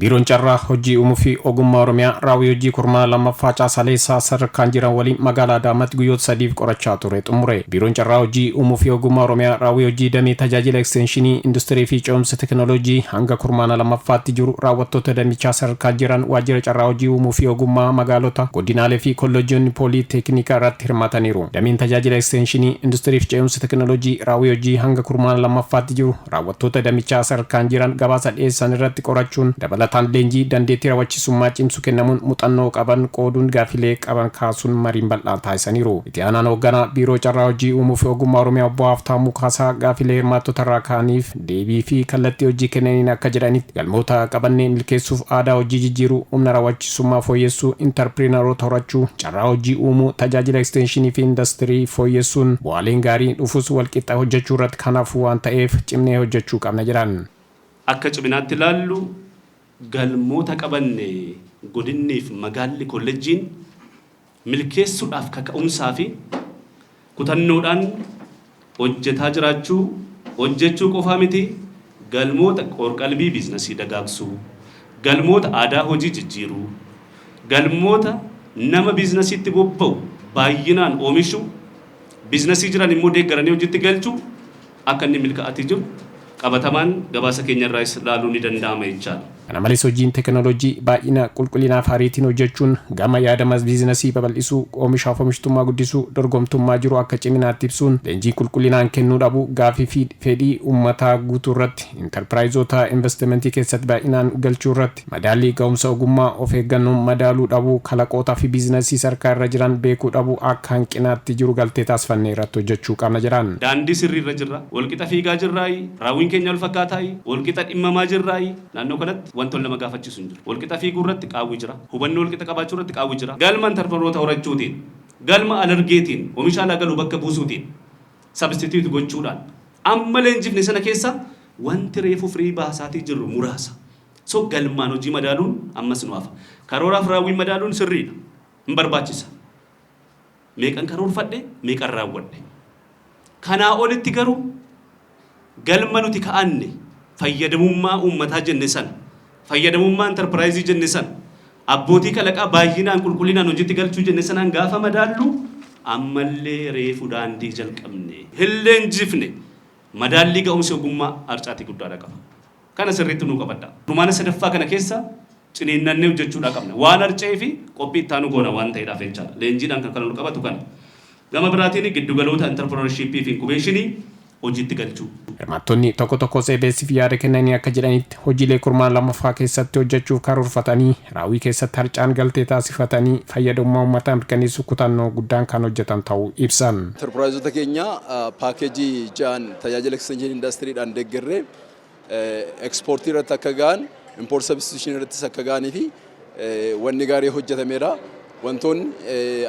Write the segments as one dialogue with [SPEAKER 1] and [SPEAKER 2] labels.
[SPEAKER 1] Biiroon Carraa Hojii Uumuu fi Ogummaa Oromiyaa raawwii hojii kurmaana lammaffaa caasaalee isaa sadarkaan jiran waliin magaalaa Adaamaatti guyyoota sadiif qorachaa ture xumure. Biiroon Carraa Hojii Uumuu fi Ogummaa Oromiyaa raawwii hojii damee tajaajila eksteenshinii industirii fi ce'umsa teekinooloojii hanga kurmaana lammaffaatti jiru raawwattoota damichaa sadarkaa jiran waajjira carraa hojii uumuu fi ogummaa magaalota, godinaalee fi kolleejjonni poolii teeknikaa irratti hirmaataniiru. Dameen tajaajila eksteenshinii industirii fi ce'umsa teekinooloojii raawwii hojii hanga kurmaana lammaffaatti jiru raawwattoota damichaa sadarkaan jiran gabaasa dhiyeessan irratti qorachuun dabalataan leenjii dandeettii raawwachiisummaa cimsu kennamuun muuxannoo qaban qooduun gaafilee qaban kaasuun mariin bal'aan taasisaniiru. Itti aanaan hoogganaa Biiroo Carraa Hojii Uumuu fi Ogummaa Oromiyaa Obbo Haaftaamuu Kaasaa gaafilee hirmaattota irraa ka'aniif deebii fi kallattii hojii kennaniin akka jedhanitti galmoota qabannee milkeessuuf aadaa hojii jijjiiruu, humna raawwachiisummaa fooyyessuu, intarpiriinaroota horachuu, carraa hojii uumuu, tajaajila eksteenshinii fi indastirii fooyyessuun bu'aaleen gaarii dhufus walqixa hojjechuu irratti kanaafuu waan ta'eef cimnee hojjechuu qabna jedhan.
[SPEAKER 2] Akka ciminaatti ilaallu galmoota qabanne godinniif magaalli kollejjiin milkeessuudhaaf kaka'umsaa fi kutannoodhaan hojjetaa jiraachuu, hojjechuu qofaa miti galmoota qoor-qalbii biiznasii dagaagsuu, galmoota aadaa hojii jijjiiruu, galmoota nama biiznasiitti bobba'u baay'inaan oomishuu, biiznasii jiran immoo deeggaranii hojiitti galchuu akka inni milkaa'atii jiru qabatamaan gabaasa keenya irraayis ilaaluun ni danda'ama jechaadha.
[SPEAKER 1] Kana malees hojiin teekinooloojii baay'ina qulqullinaa fi ariitiin hojjechuun gama yaadama biizinasii babal'isuu, oomishaaf oomishtummaa guddisuu, dorgomtummaa jiru akka ciminaatti ibsuun leenjii qulqullinaan kennuu dhabuu, gaafii fi fedhii uummataa guutuu irratti intarpiraayizoota investimentii keessatti baay'inaan galchuu irratti madaallii ga'umsa ogummaa of eeggannoon madaaluu dhabuu, kalaqootaa fi biizinasii sadarkaa irra jiran beekuu dhabuu akka hanqinaatti jiru galtee taasifannee irratti hojjechuu qabna jedhan.
[SPEAKER 2] Daandii sirrii irra jirra. Walqixa fiigaa jirraayi? Raawwiin keenya wal fakkaataayi? Walqixa dhimmamaa jirraayi? Naannoo kanatti wanti wal nama gaafachiisu hin jiru. Walqixa fiiguu irratti qaawwi jira. Hubannoo walqixa qabaachuu irratti qaawwi jira. Galma intarpirenoota horachuutiin, galma alergeetiin, oomisha alaa galu bakka buusuutiin, substitute gochuudhaan amma leenjifne sana keessa wanti reefu firii baasaatii jirru muraasa. So galmaan hojii madaaluun ammas nu hafa. Karooraaf raawwii madaaluun sirriidha. Hin barbaachisa. Meeqan karoorfadhe, meeqan raawwadhe. Kanaa olitti garuu galma nuti ka'anne fayyadamummaa uummataa jenne sana, fayyadamummaa intarpiraayizii jenne sana, abbootii kalaqaa baay'inaan qulqullinaan hojiitti galchuu jenne sanaan gaafa madaallu ammallee reefu daandii jalqabne. Hin leenjifne. Madaallii ga'umsi ogummaa harcaatii guddaadha qaba. Kana sirriitti nuu qabadhaa. Kurmaana sadaffaa kana keessa ciniinnannee hojjechuudhaa qabna. Waan harca'ee fi qophii itti aanu goona waan ta'eedhaaf jechaadha. Leenjiidhaan kan kana ol qabatu kana. Gama biraatiin giddugaloota intarpiroonarshiippii fi inkubeeshinii hojiitti galchuu.
[SPEAKER 1] Hirmaattonni tokko tokkos EBS'f yaada kennanii akka jedhanitti hojiilee kurmaana lammaffaa keessatti hojjechuuf karoorfatanii raawwii keessatti harcaan galtee taasifatanii fayyadamummaa uummataa mirkaneessuuf kutannoo guddaan kan hojjetan ta'uu ibsan.
[SPEAKER 3] Intarpiraayizoota keenya paakeejii 6n tajaajila ekstenshinii indastiriidhaan deeggarree ekspoortii irratti akka ga'an, import substitution irrattis akka ga'anii fi wanni gaarii hojjetameera. Wantoonni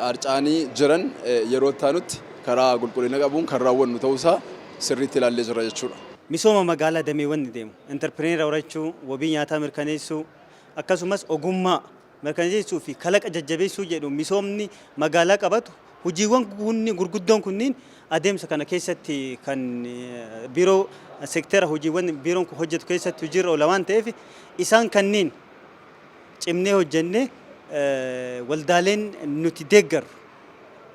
[SPEAKER 3] harca'anii jiran yeroo itti aanutti karaa qulqullina qabuun kan raawwannu ta'uusaa sirriitti ilaallee jirra jechuudha.
[SPEAKER 4] Misooma magaalaa dameewwan ni deemu. Intarpireneera horachuu, wabii nyaataa mirkaneessuu, akkasumas ogummaa mirkaneessuu fi kalaqa jajjabeessuu jedhu misoomni magaalaa qabatu hojiiwwan kunni gurguddoon kunniin adeemsa kana keessatti kan biiroo sektera hojiiwwan biiroon kun hojjetu keessatti hojiirra oola waan ta'eef isaan kanniin cimnee hojjennee waldaaleen nuti deeggarru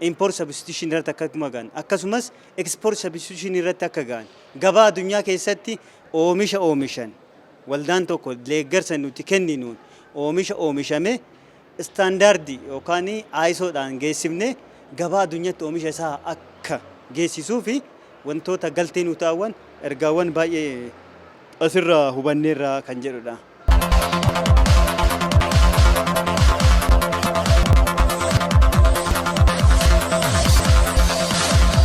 [SPEAKER 4] import substitution irratti akka ga'an akkasumas export substitution irratti akka ga'an gabaa addunyaa keessatti oomisha oomishan waldaan tokko deeggarsa nuti kenninuun oomisha oomishame istaandaardii yookaan ISOdhaan geessifnee gabaa addunyaatti oomisha isaa akka geessisuu fi wantoota galtee nu ta'an ergaawwan baay'ee asirraa hubanneerra kan jedhudha.